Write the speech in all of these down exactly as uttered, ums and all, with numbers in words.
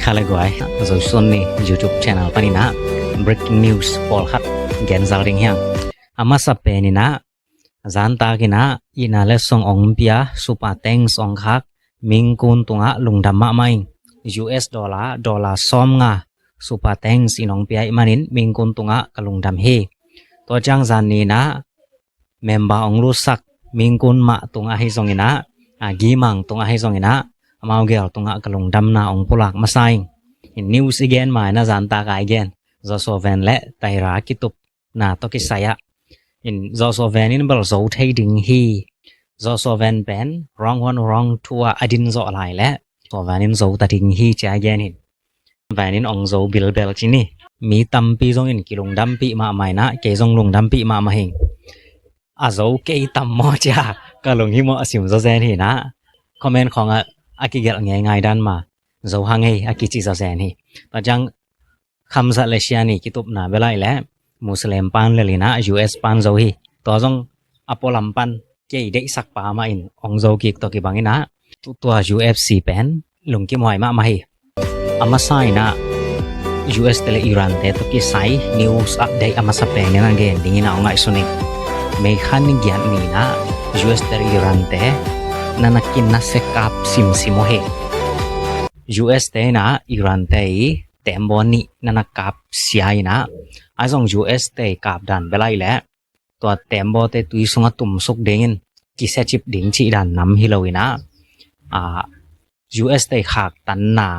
Kha le guai, Zosun ni YouTube channel panin ah breaking news pawlkhat genzal ding hiang. A masa pen in ah, zantak in ah itna le song ong pia super tanks ong khak mingkun tungah lungdam mahmah ing. U S dollar, dollar sawmnga super tanks in ong pia ih manin mingkun tungah ka lungdam hi. Tua ciang zan ni in ah member ong lutsak mingkun mah tungah hi zongin ah, a, gimang tungah hi zongin ah, amau gel tungah ka lungdamna ong pulak masa ing. In news i gen ma in ah zantak a i gen Zoso Van le Taira kitupna tawh kisai ah, in Zoso Van in bel zo thei ding hi. Zoso Van pen wrong one wrong two ah a din zawh lai le Zoso Van in zo ta ding hi ci a i gen hi. Van in ong zo bilbel ci ni. Mi tampi zongin kilungdampih mahmah in ah, kei zong lungdampih mahmah hing. A zo kei tam maw cia ka lunghimawh a sim zawzen hi in ah, comment khawngah a kigelh ngeingai dan ma, zo hang ei a kici zawzen hi. Tua ciang Khamzat le Shia ni kitupna bel ahih leh Muslim pan lel in ah U S pan zo hi. Tua zong a pualam pan kei deihsak pa mah in ong zo kik tawh kibang in ah, tu-, tua U F C pen lungkimhuai mahmah hi. A masa in ah U S te le Iran te tawh kisai news update a masa pen in ah gen ding in ah ong ngaihsun ing. May kha ni giat ni in ah U S te le Iran te na na kinase kap simsim uh hi. U S te in ah Iran te i tembaw nih na na kap sia in ah, a zong U S te i kap dan bel ahih leh tua tembaw te tui sungah tumsuk dingin kisia cip ding cih dan nam hi lo in ah, a, U S te khaktanna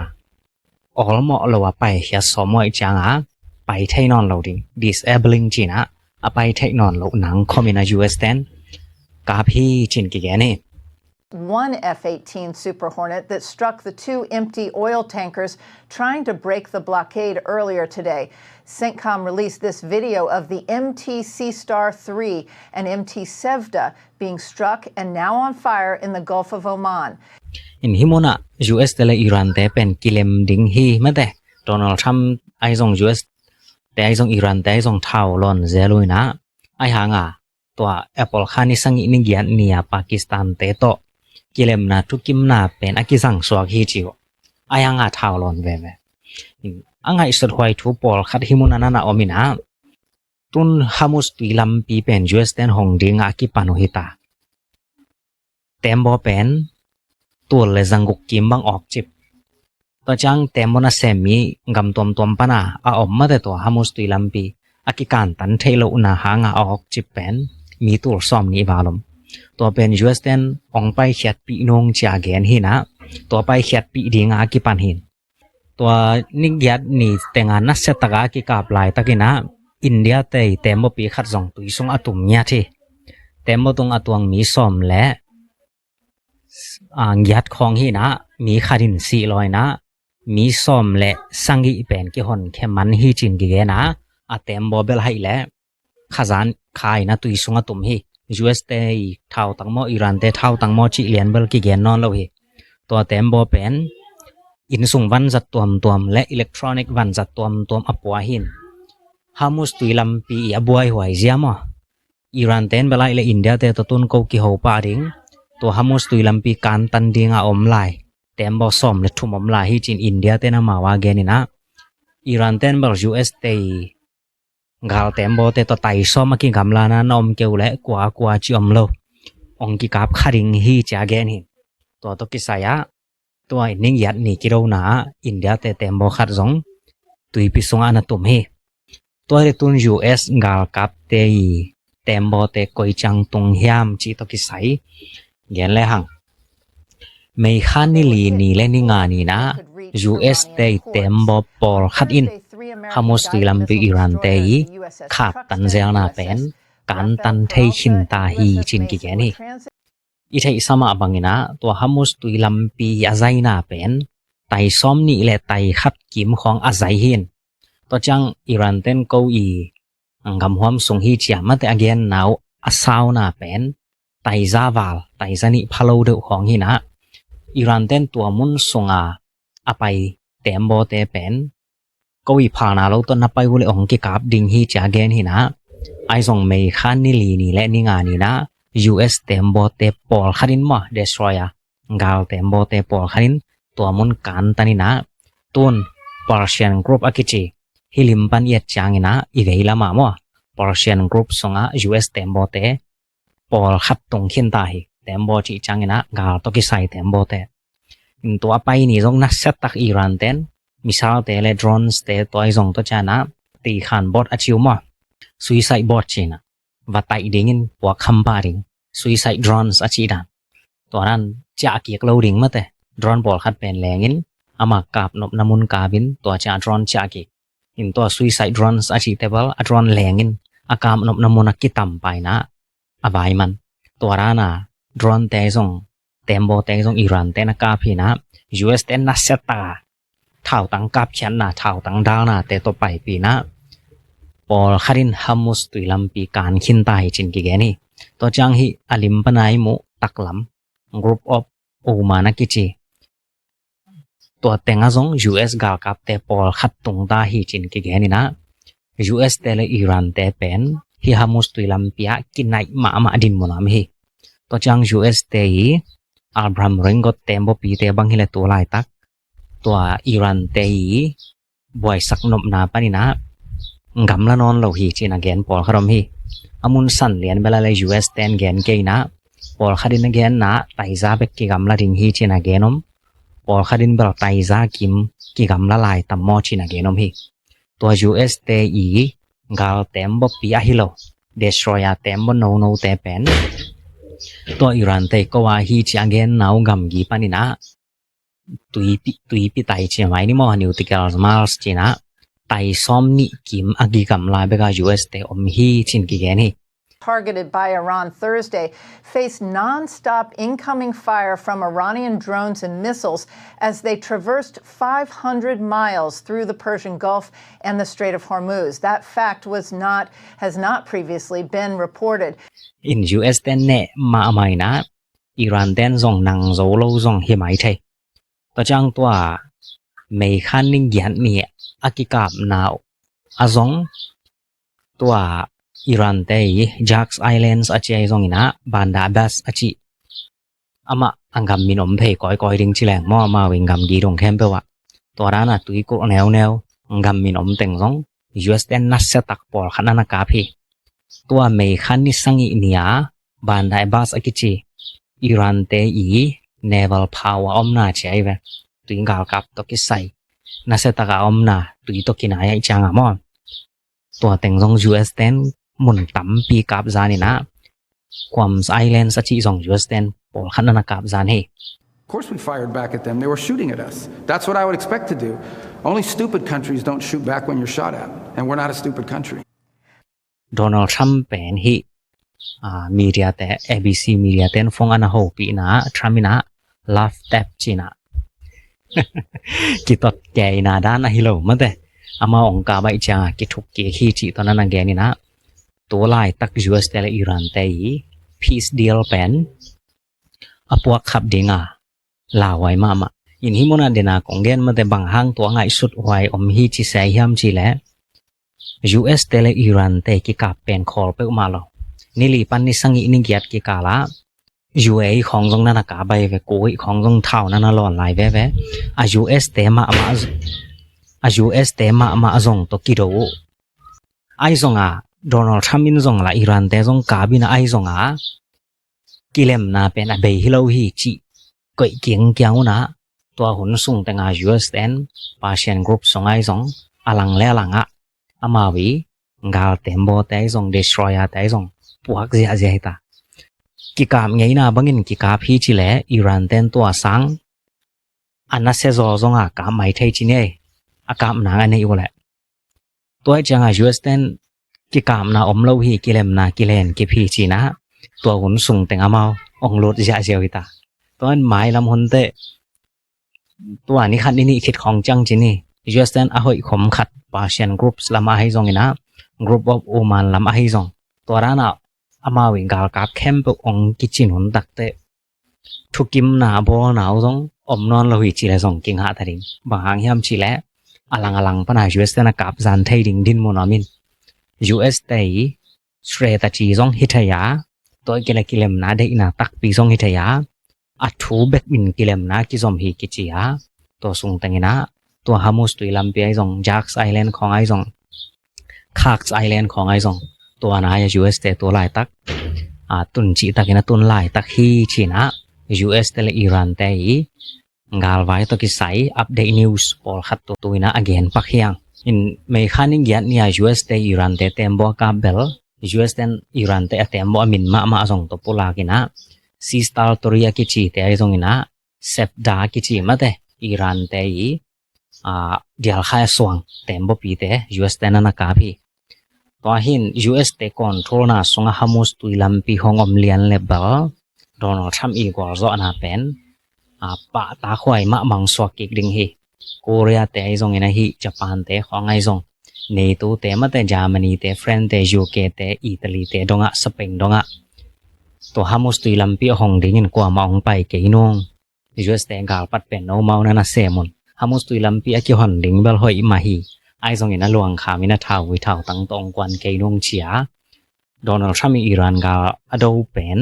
awlmawh lo a paikhiat sawm uh ahih ciangah pai thei nawn lo ding, disabling ci in ah, a pai thei nawn lo nang khawm in ah U S ten kap hi ci-in kigen hi. One F eighteen Super Hornet that struck the two empty oil tankers trying to break the blockade earlier today. CENTCOM released this video of the M T Sea Star three and M T Sevda being struck and now on fire in the Gulf of Oman. In hih munah U S te le Iran te pen kilem ding hi mate. Donald Trump ahi zong U S te ahi zong Iran te ahi zong thau lawn zel uh in ah, ahi hanga tua April kha ni sagih ni giat ni-a Pakistan te tawh kilemna thukimna pen a kizang suak hi ci uh. Ahi hanga thau lawn veve. A ngaihsut huai thu pawlkhat hih munah na na om in ah, tun Hormuz tui lampi pen U S ten hong dingah a kipan uh hi ta. Tembaw pen tul le zanguk kim bang awk cip. Tua ciang tembaw nasem mi gam tuamtuam pana a om mate tua Hormuz tui lampi a kikantan theih lohna hanga a awk cip pen mi tul sawm nih val om. Tua pen U S ten ong paikhiatpih nung ci a gen hi in ah, tua paikhiatpih dinga a kipan hi in. Tua ni giat ni tenga nasia taka a kikap laitak in ah India te i tembawpi khat zong tui sung a tum ngiat hi. Tembaw tung a tuang mi sawm le, a, giat khawng hi in ah, mi khat in sih law in ah, mi sawm le sagih pen kihonkhia man hi ci-in kigen a, a tembaw bel ahih leh khazan kha in a tui sung a tum hi. U S te i thau tang maw, Iran te thau tang maw cih lian bel kigen nawn lo hi. Tua tembaw pen innsung vanzat tuamtuam le electronic vanzat tuamtuam a pua hi in. Hormuz tui lampi i a buaihuai zia maw, Iran ten bel ahih leh India te tawh tun ko kiho pah ding, tua Hormuz tui lampi kantan dinga om lai tembaw sawm le thum om lai hi ci-in India ten amau a gen in ah, Iran ten bel U S te i gal tembaw te tawh tai sawm a kigamlana na om keu leh kua kua ci om lo, ong kikap kha ding hi ci a gen hi. Tua tawh kisai ah tua i ni giat ni kidona ah India te tembaw khat zong tuipi sungah na tum hi. Tua hi tun U S galkapte i tembaw te koi ciang tung hiam cih tawh kisai gen lehang, May kha ni li ni le ni nga ni in ah U S te i tembaw pawlkhat in Hormuz tui lampi Iran te i khaktan zelna pen kantan thei khin ta hi ci-in kigen hi. I theihsa mah bangin ah tua Hormuz tui lampi a zaina pen tai sawm nih le tai khat kim khawng a zai hi in. Tua ciang Iran ten ko i gamhuam sung hi ci a mate a genna uh a sauna pen tai za val, tai za nih pha lo deuh khawng hi in ah, Iran ten tua mun sunga a pai tembaw te pen ko i phalna lo tawh na pai uh leh ong kikap ding hi ci a gen hi in ah, ahi zong May kha ni li ni le ni nga ni in ah U S tembaw te pawlkhat in maw, destroyer gal tembaw te pawlkhat in tua mun kantan in ah, tun Persian Gulf a kici, hih lim pan i et ciangin ah i vei lamah maw, Persian Gulf sungah U S tembaw te pawlkhat tung khin ta hi. Tembaw cih ciangin ah gal tawh kisai tembaw te. In tua a pai ni zong nasia tak Iran ten missile te le drones te tua i zong tawh ciangin ah tikhan bawt a ci uh maw, suicide bawt ci-in ah va taih dingin puak kham pah ding, suicide drones a cih dan. Tua dan ciah kik lo ding mate, drone pawlkhat pen lengin ama kap nopna mun kapin tua ciah drone ciah kik. In tua suicide drones a cihte bel a drone lengin a kap nopna mun a kitam pah in ah a vai man. Tua dan a drone te zong, tembaw te zong Iran ten a kap hi in ah, U S ten nasia tak a thautang kapkhiatna, thautang dalna te tawh paipih in ah, pawlkhat in Hormuz tui lampi kan khin ta hi ci-in kigen hi. Tua ciang hih a lim pan a i muh taklam, Gulf of Oman a kici, tua teng ah zong U S galkap te pawlkhat tung ta hi ci-in kigen in ah, U S te le Iran te pen hih Hormuz tui lampi ah kinaih mahmah dinmun a om hi. Tua ciang U S te i Abraham Lincoln tembaw pi te bang hi le tu laitak tua Iran te i buaisak nopna panin ah gamla nawn lo hi ci-in a gen pawlkhat om hi. A mun san lian bel a le U S ten gen kei in ah, pawlkhat in a genna ah taiza bek kigamla ding hi ci-in a gen om. Pawlkhat in bel taiza kim kigamla lai tam maw ci-in a gen om hi. Tua U S te i gal tembaw pi ahi lo, destroyer tembaw nono te pen tua Iran te ko a hi ci-in a genna uh gamgi panin ah tuipi, tuipi tai ci mai ni maw, nautical miles ci-in ah tai sawm nih kim a kigamla bek a U S te om hi ci-in kigen hi. Targeted by Iran Thursday, faced non-stop incoming fire from Iranian drones and missiles as they traversed five hundred miles through the Persian Gulf and the Strait of Hormuz. That fact was not, has not previously been reported. In U S te neh mahmah in ah Iran ten zong nang zo lo zong hi mai thei. Tua ciang tua May kha ni giat ni a kikapna a zong tua Iran te i Jax Islands a ci a i zong in ah Bandar Abbas a ci, amah a gam min om phei kawikawi ding ci leng maw, amau in gamgi dong khempeuh ah. Tua dan a tuikulh neuneu gam min om teng zong U S ten nasia tak pawlkhat na na kap hi. Tua May kha ni sagih ni a Bandar Abbas a kici Iran te i naval power omna ci a i ve, tui galkap tawh kisai nasia tak a omna, tui tawh kinai a i ciang a maw. Tua teng zong U S ten mun tampi kap zan in ah Guam Islands a ci zong U S ten pawlkhat na na kap zan hi. Of course we fired back at them. They were shooting at us. That's what I would expect to do. Only stupid countries don't shoot back when you're shot at. And we're not a stupid country. Donald Trump pen hih, ah, media te, A B C media ten phone a na hopihna ah Trump in ah laugh tap ci-in ah kitot keina dan ahi lo mate. Amau ong kap a i ciang a kithuk kik hi cih tua na na gen in ah, tu laitak U S te le Iran te i peace deal pen a puak khap ding a lauhuai mahmah. In hih mun a den a kong gen mate, bang hang tua ngaihsut huai om hi ci se hiam cih leh, U S te le Iran te kikap pen khawl peuhmah lo. Ni li pan ni sagih ni giat kikal ah U A E khawng zong na na kap a i ve, Kuwait khawng zong thau na na lawn lai veve. A U S te mahmah, a U S te mahmah zong tawh kido uh. Ahi zong a Donald Trump in zong la Iran te zong kap in a, ahi zong a kilemna pen a bei hi lo hi cih koih kiangkiang un ah, tua hun sung teng a U S ten Persian Gulf sung ah i zong a lang le a lang ah amau i gal tembaw te i zong, destroyer te i zong puak ziahziah hi ta. Kikap ngeina bangin kikap hi ci leh Iran ten tua sang a nasia zaw zong a kap mai thei ci ni ei, a kap nang a neih uh leh. Tua i ciang a U S ten kikapna om lo hi, kilemna kilen kip hi ci-in ah tua hun sung teng amau ong lut ziahziah uh hi ta. Tua in mailam hun teh tua ni khat ni nih khit khawng ciang ci ni, U S ten a hoih khom khat Persian Gulf lam ahi zong in ah, Gulf of Oman lam ahi zong, tua dan ah amau i galkap khempeuh ong kicin hun tak teh thukimna a bawlna uh zong om nawn lo hi ci leh zong kingah ta ding. Bang hang hiam ci leh a lang a lang pan a U S ten a kap zan thei ding dinmun om in, U S te i strategy zong hi thei a, tua i kile kilemna deihna takpi zong hi thei a, a thu bek in kilemna kizom hi kici a, tua sung teng in ah tua Hormuz tui lampi ahi zong, Jax Island khawng ahi zong, Khax Island khawng ahi zong, tua na a U S te tua laitak a tun cihtakin a tun laitak hi ci-in ah U S te le Iran te i galvai tawh kisai update news pawlkhat tu tu-in ah a gen pak hi hang. In May kha ni giat ni-a U S te Iran te tembaw a kap bel, U S ten Iran te a tembaw a min mahmah zong tawh pulak in ah, Sea Stalker a kici te ahi zongin ah, Sabda a kici mate, Iran te i a dialkhai a suang tembawpi te U S te na na kap hi. Tua hi-in U S te control na sungah Hormuz tui lampi hong om lian le bel Donald Trump i gualzawhna pen a pahtakhuai mahmah suak kik ding hi. Korea te ahi zongin ahi, Japan te khawng ahi zong, NATO te mate, Germany te, France te, U K te, Italy te dongah, Spain dongah tua Hormuz tui lampi a hong dingin kuamah hong pai kei nung. U S te galpat pen nomau na na sem un. Hormuz tui lampi a kihon ding bel hoih mah hi. Ahi zongin a luang khamin a thauvui thautang tawh hong kuan kei nung ci-a Donald Trump i Iran gal a do pen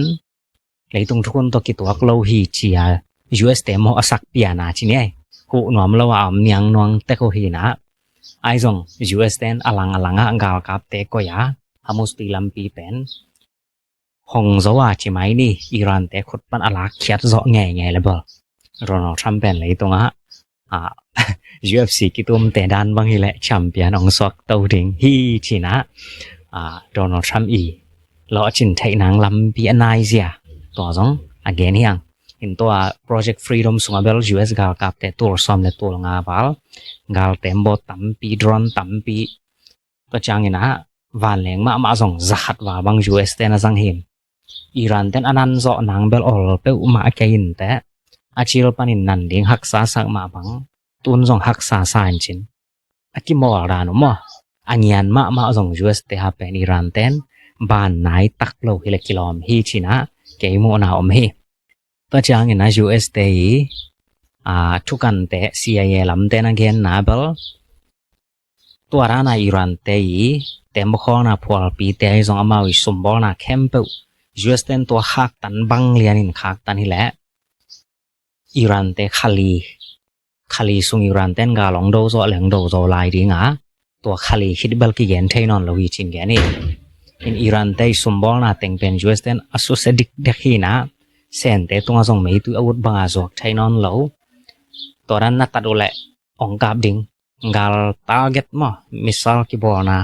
leitung thukhun tawh kituak lo hi ci-a U S te mawh a sak pian a ci ni ai. Huh nuam lo a om niang nuang tek uh hi-in ah, ahi zong U S ten a lang a langah galkapte koih a, Hormuz tui lampi pen hong zo a ci mai ni, Iran te khut pan a lakkhiat zawh ngeingei le bel Donald Trump pen leitungah a U F C kitumte dan bang hileh champion hong suak to ding hi ci-in ah, a Donald Trump i lawhcin theih nang lampi a naizia tua zong a gen hi hang. In tua Project Freedom sungah bel U S galkapte tul sawm le tul nga val, gal tembaw tampi, drone tampi, tua ciangin ah vanleng mahmah zong zakhat val bang U S ten a zang hi. Iran ten a nan zawh nang bel ol peuhmah kei inteh, a cil panin nan ding haksa sak mah bang, tun zong haksa sa in cin, a kimawl dan uh maw, a ngian mahmah zong U S te a pen Iran ten ban nai tak lo hileh kilawm hi ci-in ah kei muhna om hi. Tua ciangin ah U S te i a thukante, C I A lamten a genna bel, tua dan a Iran te i tembakhawlna phualpite ahi zong amau i sumbawlna khempeuh U S ten tua khaktan bang lianin khaktan hileh Iran te khali, khali sung Iran ten gal hong do zawh le hong do zo lai ding a, tua khali khit bel kigen thei nawn lo hi ci-in gen hi. In Iran te i sumbawlna teng pen U S ten a susia dikdek hi-in ah, Sente tungah zong meitui a ut banga zuak thei nawn lo. Tua dan na tat uh leh hong kap ding. Gal target maw, missile kibawlna,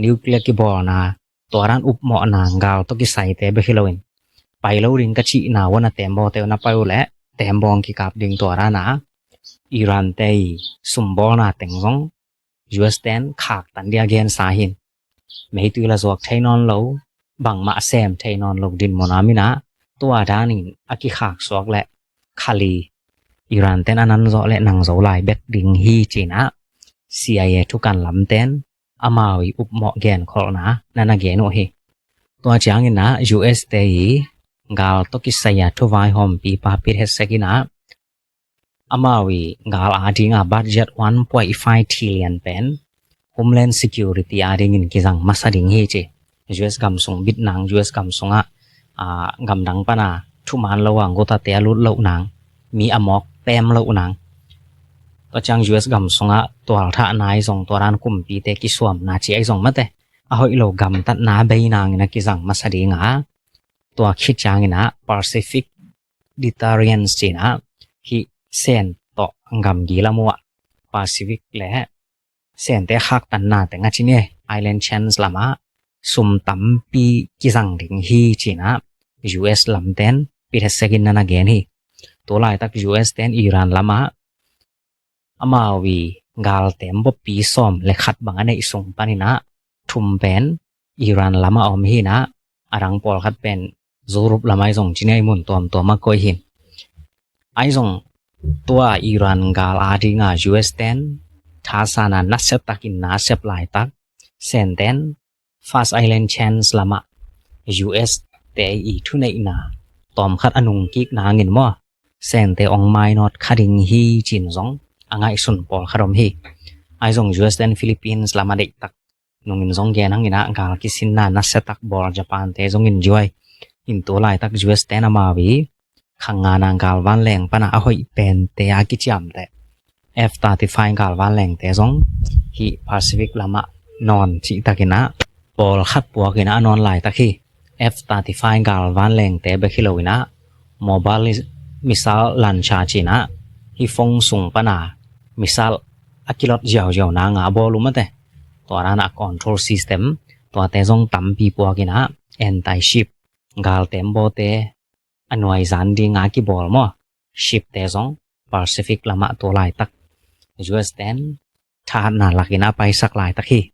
nuclear kibawlna, tua dan upmawhna, gal tawh kisaite bek hi loin, pai lo ding ka cihna uh a na tembawte uh na pai uh leh tembawng kikap ding. Tua dan a Iran te i sumbawlna teng zong U S ten khaktan dia gensa hi. Meitui la zuak thei nawn lo, bangmah sem thei nawn lo dinmun a min ah, tua danin a kikhak suak leh khali Iran ten a nan zawh leh nang zo lai bek ding hi ci-in ah C I A thukan lamten amau i upmawh genkholhna na na gen uh hi. Tua ciangin ah U S te i gal tawh kisai a thuvaihawmpipa Pete Hegseth in ah, amau i gal ading a budget one point five trillion pen Homeland Security adingin kizang masa ding hi ci. U S gam sung bit nang, U S gam sungah a gamdang pana thuman lo a gutate a lut loh nang, mi a mawk pem loh nang, tua ciang U S gam sungah tualthahna ahi zong, tua dan kumpite kisuamna ci ahi zong mate, a hoih lo gamtatna bei nangin a kizang masa ding a, tua khit ciangin ah Pacific Deterrence ci-in ah, hih Sen tawh gamgi lam uh ah Pacific le Sente khaktanna teng a ci ni, island chains lamah sum tampi kizang ding hi ci-in ah U S lamten Pete Hegseth in na na gen hi. Tua laitak U S ten Iran lamah amau i gal tembawpi sawm le khat bang a neih sung panin ah thum pen Iran lamah om hi-in ah, a dang pawlkhat pen Europe lam ahi zong ci ni, a i mun tuamtuam a koih hi. Ahi zong tua Iran gal ading a U S ten thasan a nasia takin na a sep laitak, Senten Fast Island Chains lamah U S te i thuneihna tawmkhat a nungkik nangin maw, Sente ong mainawt kha ding hi ci-in zong a ngaihsun pawlkhat om hi. Ahi zong U S ten Philippines lam a deihtak nungin zong gen hangin ah, gal kisinna nasiatak bawl Japan te zong in juai. In tua laitak U S ten amau i khang ngana gal vanleng pana a hoih pente a kiciamteh F thirty-five galvan lengte zong hih Pacific lamah nawn cihtakinah pawl khat puakinah a nawn laitak hi. F thirty-five galvan lengte bek hi loinah mobile missile launcher cinah hih phone sung pana missile a kilot ziauziau nanga a bawl uh mate. Tua danah control system tuate zong tampi puakinah anti-ship galtem bawte a nuaizan dinga kibawl maw, shipte zong Pacific lamah tua laitak U S ten thahatna lakinah paisak laitak hi.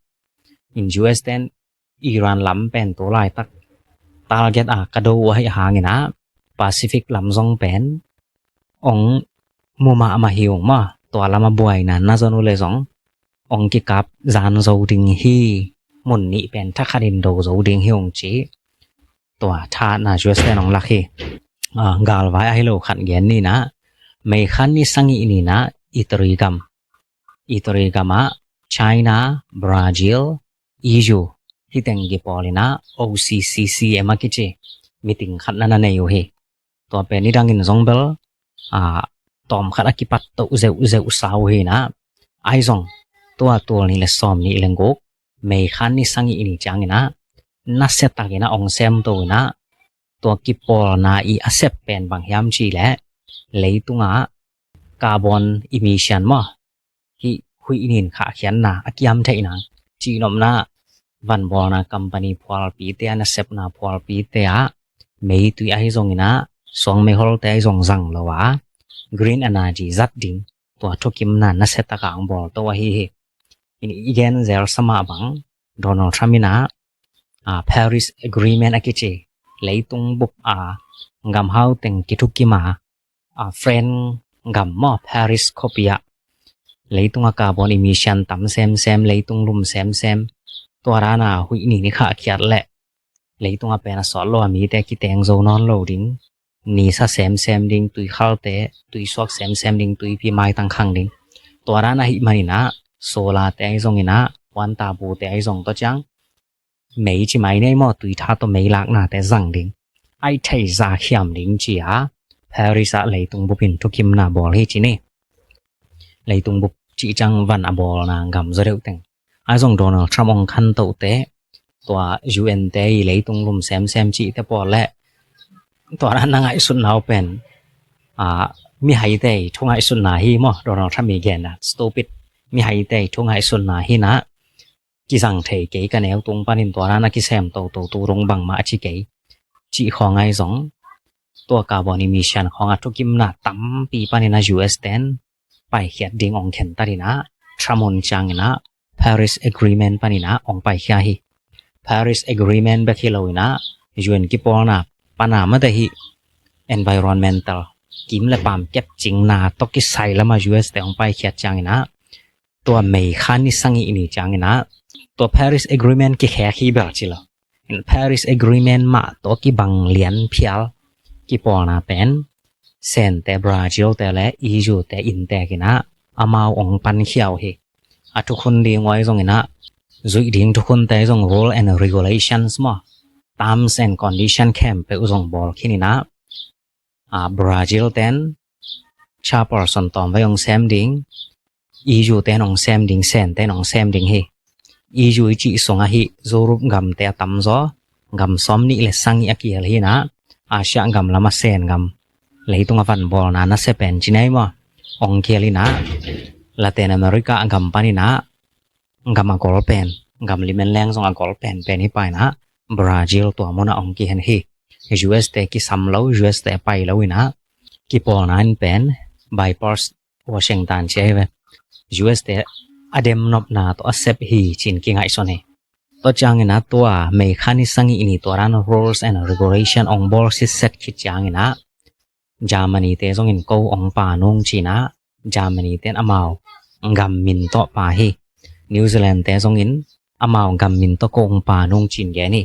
In U S ten Iran lam pen tua laitak target a ka do uh ahi hanginah Pacific lam zong pen ong mu mahmah hi ung maw, tua lama buaina na zon uh le zong ong kikap zan zo ding hi, mun nih pen thakhatin do zo ding hi ung ci. Tua thahatna U S ten ong lak hi. Galvai ahi lo khat gen ninah May kha ni sangih ninah Italy gam, Italy gamah China, Brazil, E U, hiteng kipawlinah O C C C M a kici meeting khat na na nei uh hi. Tua pen nidangin zong bel tawm khat a kipat toh zeuhzeuh sa uh hinah, ahi zong tua tul nih le sawm nih le guk May kha ni sangih ni cianginah nasiatakinah ong semto inah tua kipawlna i a sep pen bang hiam cih leh leitungah carbon emission maw, hih huih nin khahkhiatna a kiam theihna cihnopna vanbawlna company phualpite a nasepna phualpite ah meitui ahi zonginah suang meiholte ahi zong zang lo a green energy zat ding tua thukimna nasiataka ang bawlto ahi hi. In i gen zel samah bang Donald Trump inah Paris Agreement a kici leitung bup a gamhau teng kithukima a friend gam maw Paris khuapi ah leitunga carbon emission tam semsem, leitung lum semsem, tua dana huih ni ni khahkhiat leh leitunga pen a sawt lo a mite kiteng zo nawn lo ding, nisa semsem ding, tuikhalte tuisuak semsem ding, tuipi maitang khang ding, tua dana hih maninah solate ahi zonginah puantabute ahi zong tua ciang mei ci mai nei maw, tuitha tawh mei laknate zang ding, aih thei zakhiam ding ci-a Paris ah leitung bupin thukimna bawl hi ci ni. Leitung bup cih ciang van a bawlna gam zaw deuh teng ahi zong Donald Trump ong khantohte tua U N te i leitung lum semsem cihte pawl leh tua dana ngaihsutna uh pen mihaite i thu ngaihsutna hi maw, Donald Trump i genna stupid mihaite i thu ngaihsutna hinah kizang thei kei, ka neu tung panin tua dana kisem toto tu dong bangmah a ci kei cih khawng ahi zong tua carbon emission khawng a thukimna tampi panin a U S ten paikhiat ding ong khentat inah Trump hun cianginah Paris Agreement paninah ong paikhia hi. Paris Agreement bek hi loinah U N kipawlna pana mate hih environmental kim le pam kepcingna tawh kisai lama U S te ong paikhiat cianginah tua May kha ni sangih ni cianginah tua Paris Agreement kikhek hi bel ci lo. Paris Agreement mah tawh kibang lian phial kipawlna pen Sente, Brazil te le E U te inntekinah amau ong pankhia uh hi. A thukhun ding uh ahi zonginah zuih ding thukhunte ahi zong rule and regulations maw, terms and condition khempeuh zong bawl khininah Brazil ten chairperson tawmvei ong sem ding, E U ten ong sem ding, Sente in ong sem ding hi. E U i cih sungah hih Europe gamte a tamzaw gam sawm nih le sangih a kihel hinah Asia gam lama Sen gam leitung a vanbawlna nasia pen ci nei maw, ong kihel inah Latin America gam paninah gam a gol pen, gam limen leng zong a gol penpen hi painah Brazil tua munah ong kihen hi. U S te kisam lo, U S te pai lo inah kipawlna in pen by force Washington ci ahi ve. U S te a demnopna tawh a sep hi cin kingaihsun hi. Tua cianginah tua May kha ni sangih ni tua dan rules and regulation ong bawl sitset khit cianginah Germany te zongin ko ong pa nung cinah Germany ten amau gam min tawh pa hi. New Zealand te zongin amau gam min tawh ko ong pa nung cin gen hi.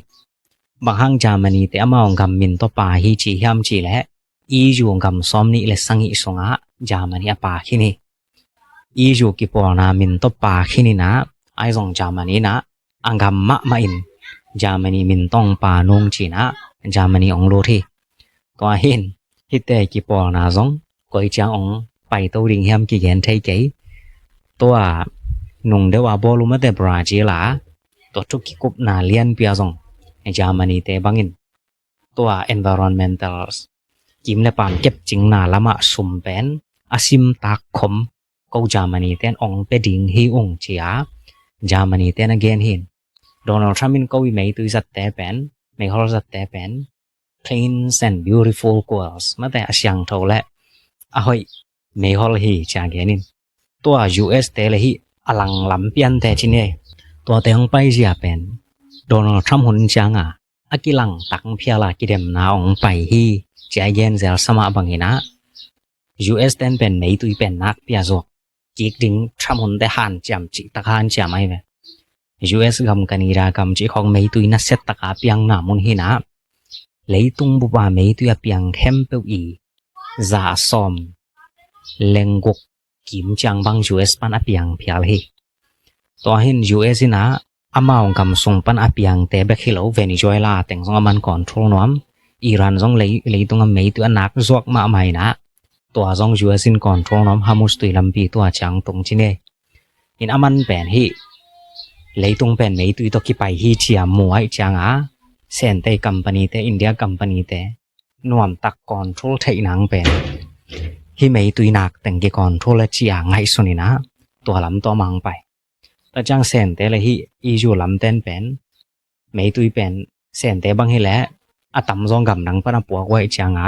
Bang hang Germany te amau gam min tawh pa hi ci hiam cih leh E U gam sawm nih le sangih sungah Germany a pa khin hi. E U kipawlna min tawh pa khin inah ahi zong Germany inah a gam mahmah in Germany min tawh ong pa nung cinah Germany ong lut hi. Tua hin hihte kipawlna zong koi ciang ong paito ding hiam kigen thei kei. Tua nung deuh a bawl uh mate Brazil a, tua thu kikupna lianpi a zong Germany te bangin tua environmental kim le pam kepcingna lamah sum pen a simtak khom ko Germany ten ong pe ding hi ung ci-a Germany ten a gen hi. Donald Trump in ko i meitui zatte pen, meihol zatte pen clean and beautiful goals, mate a siangtho le a hoih meihol hi ci-a gen in. Tua U S te le hi a lang lam piante ci ni. Tuate hong paizia pen Donald Trump hun cianga a kilang tang phiala kidemna hong pai hi ci-a i gen zel sa mah bangin ah U S ten pen meitui pen nakpi a zuak kik ding Trump hunte hanciam cihtak hanciam ahi ve. U S gam, Canada gam cih khawng meitui nasiataka piangna mun hi-in ah, leitung bupa meitui a piang khempeuh i za sawm le guk kim ciang bang U S pan a piang phial hi. Tua hi-in U S in ah amau gam sung pan a piangte bek hi lo, Venezuela teng zong aman control nuam, Iran zong lei, leitung a meitui a nak zuak mahmah in ah, tua zong U S in control nuam, Hormuz tui lampi tua ciang tung ci ni. In aman pen hi, leitung pen meitui tawh kipai hi ci-a mu ahih cianga Sente company te, India company te nuamtak control theih nang pen hi meitui nak teng kicontrol a ci-a ngaihsun in ah tua lam tawh mang pai. Tua ciang Sente le hi E U lamten pen meitui pen Sente bang hi leh a tamzaw gamdang pan a puak uh ahih cianga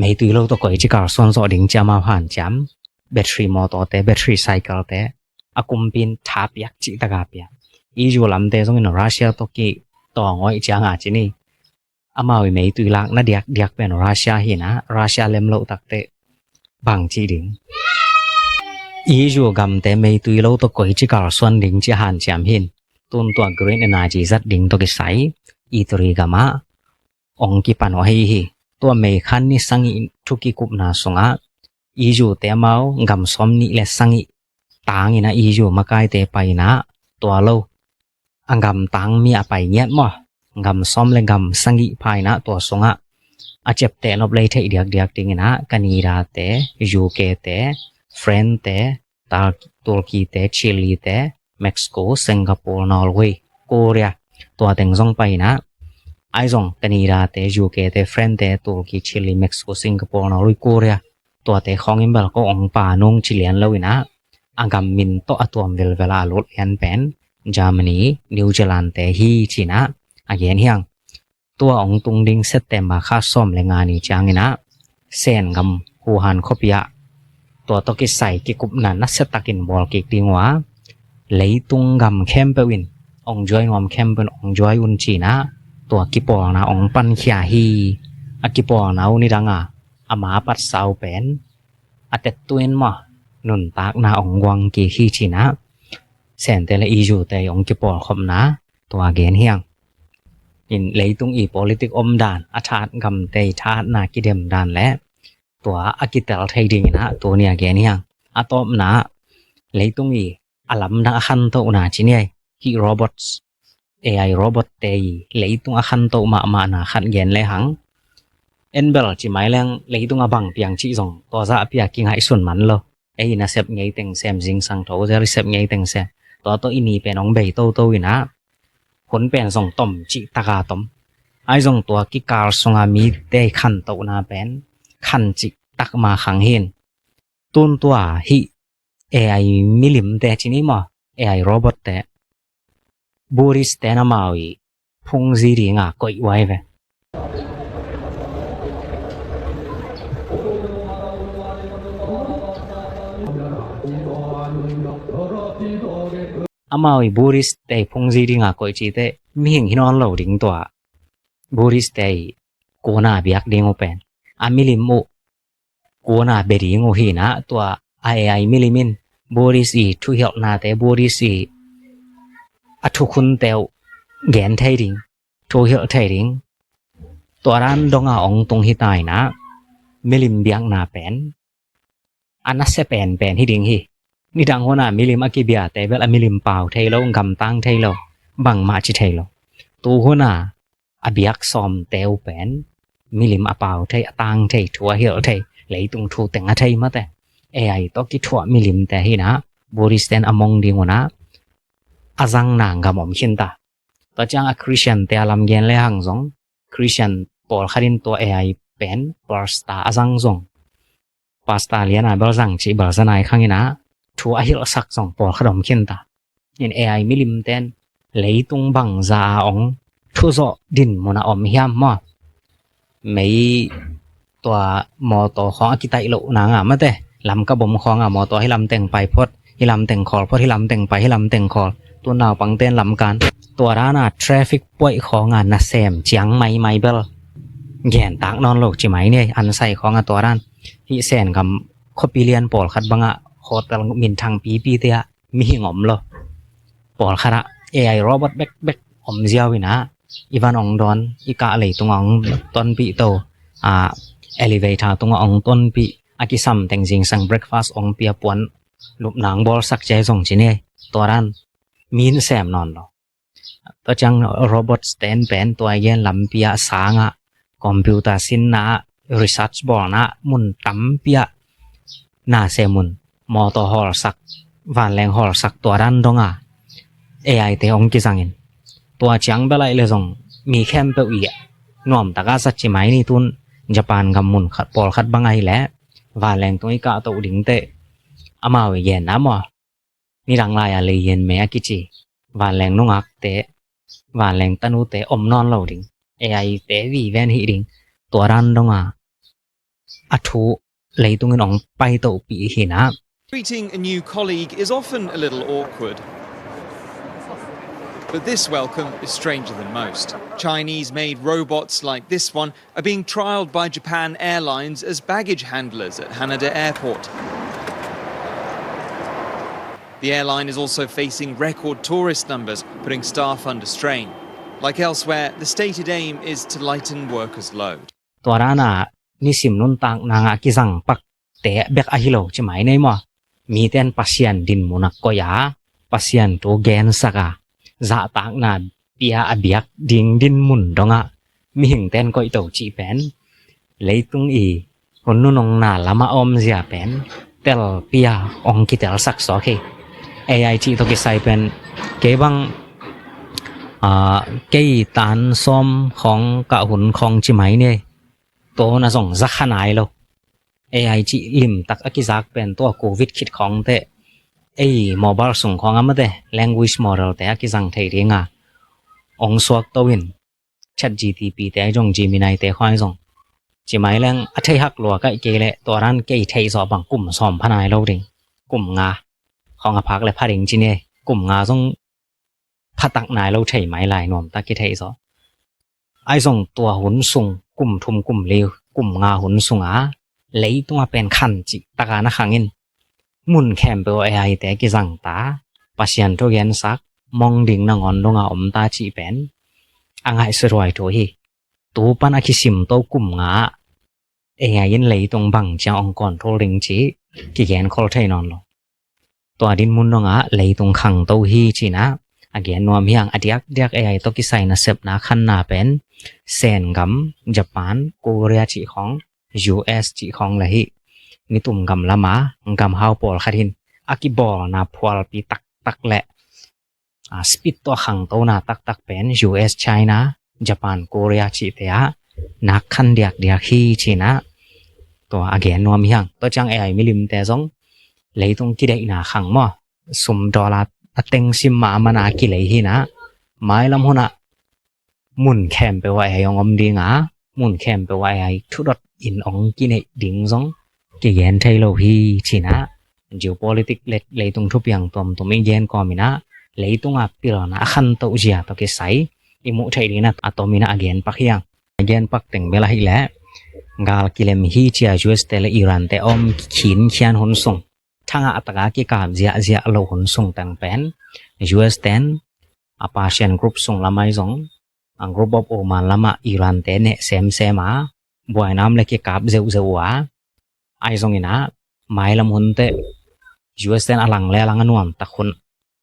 meitui lo tawh koici kalsuan zawh ding ci-a amau hanciam, battery motor te, battery cycle te a kumpi in tha piak cihtaka piak. E U lamte zongin Russia tawh kitawng uh ahih cianga ci ni. Amau i meitui lakna diakdiak pen Russia hi-in ah, Russia lem loh takteh bang cih ding. E U gamte meitui lo tawh koici kalsuan ding ci-a hanciam hi-in, tun tua green energy zat ding tawh kisai Italy gamah ong kipan uh ahi hi. Tua May kha ni sagih thu kikupna sungah E U te amau gam sawmnih le sagih tangin ah E U makaite pai in ah, tua lo a gam tang mi a pai ngiat maw, gam sawm le gam sagih pha in ah tua sungah a ciapteh nop lei theih diakdiak dingin ah Canada te, U K te, France te, Turkey te, Chile te, Mexico, Singapore, Norway, Korea, tua teng zong pai in ah, ahi zong Canada te, U K te, France te, Turkey, Chile, Mexico, Singapore, Norway, Korea, tuate khawng in bel ko ong pa nung ci lian lo in ah, a gam min tawh a tuam velvel a lut lian pen Germany, New Zealand te hi ci-in ah a gen hi hang. Tua ong tung ding September kha sawm le nga ni ciangin ah Sen gam Wuhan khuapi ah tua tawh kisai kikupna nasiatakin bawl kik ding uh a, leitung gam khempeuh in, ong join nuam khempeuh in ong join un ci-in ah tua kipawlna ong pankhia hi. A kipawlna uh nidang a, a ma a patsa uh pen a tettuin maw, nuntakna ong guang kik hi ci-in ah Sente le E U te ong kipawlkhopna tua gen hi hang. In leitung i politic omdan, a thahat gamte i thahatna kidemdan le tua a kitel thei dingin ah tuni a gen hi hang. A tawpna, leitung i a lamdang a khantohna ci ni ei. Hih robots, A I robot te i leitung a khantoh mahmahna khat gen le hang. En bel ci mai leng leitung a bang piang cih zong tua zahpi a kingaihsun man lo. Ei nasep ngei teng sem, zingsang tho zel i sep ngei teng sem. Tua tawh i ni pen ong bei toto in ah, hun pen zong tom cihtaka tom. Ahi zong tua kikal sunga mite i khantohna pen khan cihtak ma khang hi-in, tun tua hih A I milimte ci ni maw, A I robotte, Buddhist te in amau i phungzi dinga koih uh ahi ve. Amau i Buddhist te i phungzi dinga koih cite, mihing hi nawn lo ding tua Buddhist te i kuna biak ding uh pen, a milim uh kuna bia ding uh hi-in ah, tua A I milim in Buddhist i thuhilhnate, Buddhist i a thukhunte uh gen thei ding, thuhilh thei ding. Tua dan donga ong tung hi ta in ah, milim biakna pen a nasia penpen hi ding hi. Nidang huna milim a kibiate bel a milim pau thei lo, gamtang thei lo, bangmah ci thei lo. Tu huna a biak sawmte uh pen milim a pau thei, a tang thei, thu a hilh thei, leitung thu teng a thei mate, A I tawh kithuah milimte hi-in ah, Buddhist ten a mong ding un ah a zangna gam om khin ta. Tua ciang a Christian te a lam gen le hang zong Christian pawlkhat in tua A I pen pastor a zang zong, pastor lian a bel zang cih bel za nai khang in ah thu a hilhsak zong pawlkhat om khin ta. In A I milim ten leitung bangza a ong thuzawh din mun a om hiam maw? Mei tua mawtaw khawng a kitaih loh nang a mate, lam ka bom khawng a mawtaw hi lam teng pai phot, hi lam teng khawl phot, hi lam teng pai, hi lam teng khawl. Tu naupang ten lam kan tua dan a traffic puaih khawng a nasem ciang maimai bel gen tak nawn lo ci mai ni. An sai khawng a tua dan hi Sen gam khuapi lian pawlkhat bang ah hotel minthang pipi te ah mihing om lo. Pawlkhat ah A I robot bekbek om ziau in ah i van ong dawn, i kah leitung a ong tonpih to, a elevator tung a ong tonpih, a kisam teng zingsang breakfast ong pia, puan lupna ong bawlsak ci a hi zong ci ni. Tua dan min sem nawn lo. Tua ciang robots ten pen tua i gen lampi ah, sang ah, computer sinna ah, research bawlna ah, mun tampi ah nasem un mawtaw hawlsak, vanleng hawlsak tua dan dong a A I te ong kizang in. Tua ciang bel ahih leh zong mi khempeuh i nuamtak a zat ci mai ni. Tun Japan gam mun khat pawlkhat bang ahih leh vanleng tung i kah toh ding teh amau i genna maw, nidang lai a leihian me a kici vanleng nungakte, vanleng tanute om nawn lo ding, A I te viven hih ding, tua dan dong a a thu leitung in ong paitohpih hi na. Greeting a new colleague is often a little awkward. But this welcome is stranger than most. Chinese-made robots like this one are being trialled by Japan Airlines as baggage handlers at Haneda Airport. The airline is also facing record tourist numbers, putting staff under strain. Like elsewhere, the stated aim is to lighten workers' load. Tua dan a nisim nuntak nang a kizang pak te bek ahi lo ci mai nei maw? Miten Pasian dinmun a koih a, Pasian thu gensak a, zahtakna pia a biak ding dinmun dong a mihing ten koih to cih pen leitung i hun nunung na lam a om zia pen telpia ong kitelsak sawk hi. A I cih tawh kisai pen kei bang, a, kei tan sawm khawng kah hun khawng ci mai ni. Tua hun a zong za kha nai lo. A I cih limtak a kizak pen tua Covid khit khawng teh ei mobile sung khawng a mate language model te a kizang thei ding a ong suak to in, Chat G T P te ahi zong, Gemini te khawng ahi zong, ci mai leng a theihak lua kaih kei leh tua dan kei theih zawh bang kum sawm pha nai lo ding, kum nga khawng a phak leh pha ding ci ni. Kum nga zong phatak nai lo thei mai lai, nuamtak kitheih zaw. Ahi zong tua hun sung, kum thum, kum li, kum nga hun sung a leitung a pen khan cih tak a na khang in, mun khempeuh a A I te kizang ta, Pasian thu gensak, mong ding nangawn dong a om ta cih pen a ngaihsut huai thu hi. Tu pan a kisim to kum nga ah A I in leitung bang ciang ong control ding cih kigen khol thei nawn lo. Tua dinmun dong a leitung khang to hi ci na. A gen nuam hi hang, a diakdiak A I tawh kisai nasepna khanna pen Sen gam, Japan, Korea cih khawng, U S cih khawng le hi. Nitum gam lam a gam hau pawlkhat hin a kibawlna phualpi taktak leh, a, speed tawh a khangtona taktak pen U S, China, Japan, Korea cihte ah nak khan diakdiak hi ci na. Tua a gen nuam hi hang. Tua ciang A I milimte zong leitung kideihna khang maw, sum dollar a teng sim mahmah a kilei hi na. Mailam hun ah mun khempeuh ah A I ong om ding a, mun khempeuh ah A I thudot in ong kineih ding zong kigen thei lo hi ci na. Geopolitics le leitung thupiang tuamtuam i gen kawm in ah, leitung a pilna a khantoh zia tawh kisai i muh theih ding in ah a tom in ah a gen pak hi hang. A gen pak teng bel ahih leh gal kilem hi ci a U S te le Iran te om khinkhian hun sung, thangah tak a kikap ziahziah loh hun sung teng pen U S ten a Persian Gulf sung lam ahi zong, a Gulf of Oman lam ah Iran te neh semsem a, buaina om le kikap zeuhzeuh uh a, ahi zong in ah mailam hun teh U S ten a lang le a lang a nuamtak hun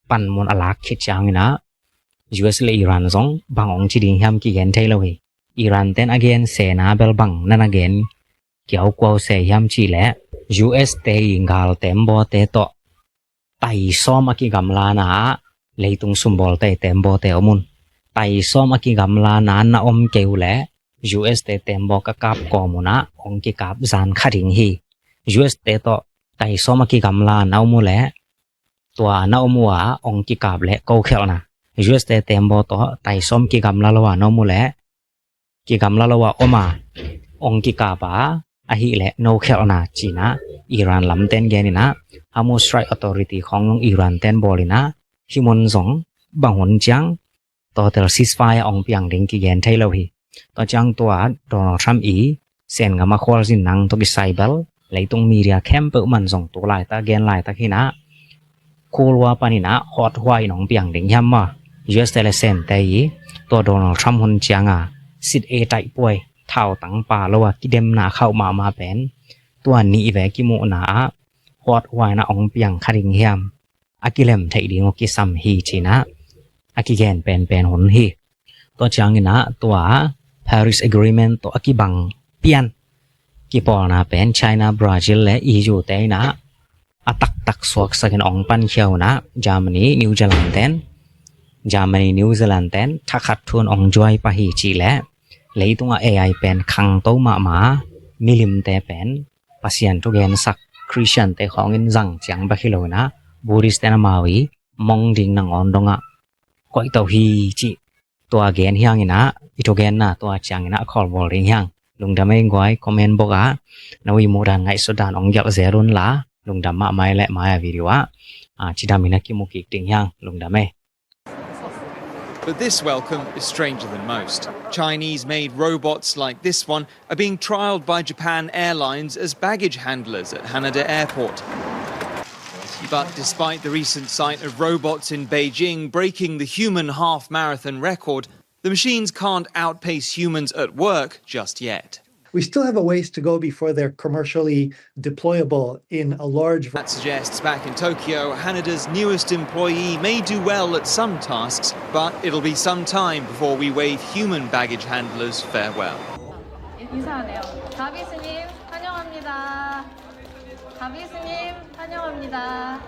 panmun a lak khit ciang in ah U S le Iran zong bang ong ci ding hiam kigen thei lo hi. Iran ten a gen sena bel bang na na gen kiaukuau se hiam cih leh, U S te i gal tembaw te tawh tai sawm a kigamlana ah leitung sumbawlte, teembawte om un. Tai sawm a kigamlana na om kei uh leh U S te teembaw ka kap kawm un ah ong kikap zan kha ding hi. U S te tawh tai sawm a kigamla na om uh leh tua na om uh a ong kikap leh ko khelhna. U S te teembaw tawh tai sawm kigamla lo a na om uh leh kigamla lo a om a ong kikap a, ahih leh no khelhna ci-in ah Iran lamten gen in ah, Hormuz Strait Authority khawng zong Iran ten bawl in ah, hih mun zong bang hun ciang total ceasefire ong piang ding kigen thei lo hi. Tua ciang tua Donald Trump i Sen gam a khualzin nang tawh kisai bel leitung media khempeuh man zong tu laitak gen laitak hi in ah, Cold War panin ah hot war in ong piang ding hiam maw? U S te le Sente i tua Donald Trump hun ciang a sit e taih puai, thautang pa lo a kidemna khauh mahmah pen tua nih ve kimuhna ah hot war in ah ong piang kha ding hiam? A kilem theih ding uh kisam hi ci-in ah a kigen penpen hun hi. Tua ciangin ah tua Paris Agreement tawh a kibang pian kipawlna pen China, Brazil le E U te in ah a taktak suaksakin ong pankhia un ah Germany, New Zealand ten, Germany, New Zealand ten thakhat thu-in ong juai pah hi cih leh leitung a A I pen khangto mahmah, milimte pen Pasian thugensak Christian te khawngin zang ciang bek hi lo in ah Buddhist ten amau i mong ding nangawn dongah koih to hi cih tua gen hi hang in ah, i thugenna tua ciangin ah a khawlbawl ding hi hang. Lungdam ei guai, comment box ah na ui muhdan ngaihsutdan ong gelh zel un la, lungdam mahmah ei leh mai a video ah, ah, cidam in ah kimu kik ding hi hang. Lungdam ei. But this welcome is stranger than most. Chinese-made robots like this one are being trialled by Japan Airlines as baggage handlers at Haneda Airport. But despite the recent sight of robots in Beijing breaking the human half marathon record, the machines can't outpace humans at work just yet. We still have a ways to go before they're commercially deployable in a large... That suggests back in Tokyo, Haneda's newest employee may do well at some tasks, but it'll be some time before we wave human baggage handlers farewell. 인사하네요. 다비스님 환영합니다. 다비스님 환영합니다.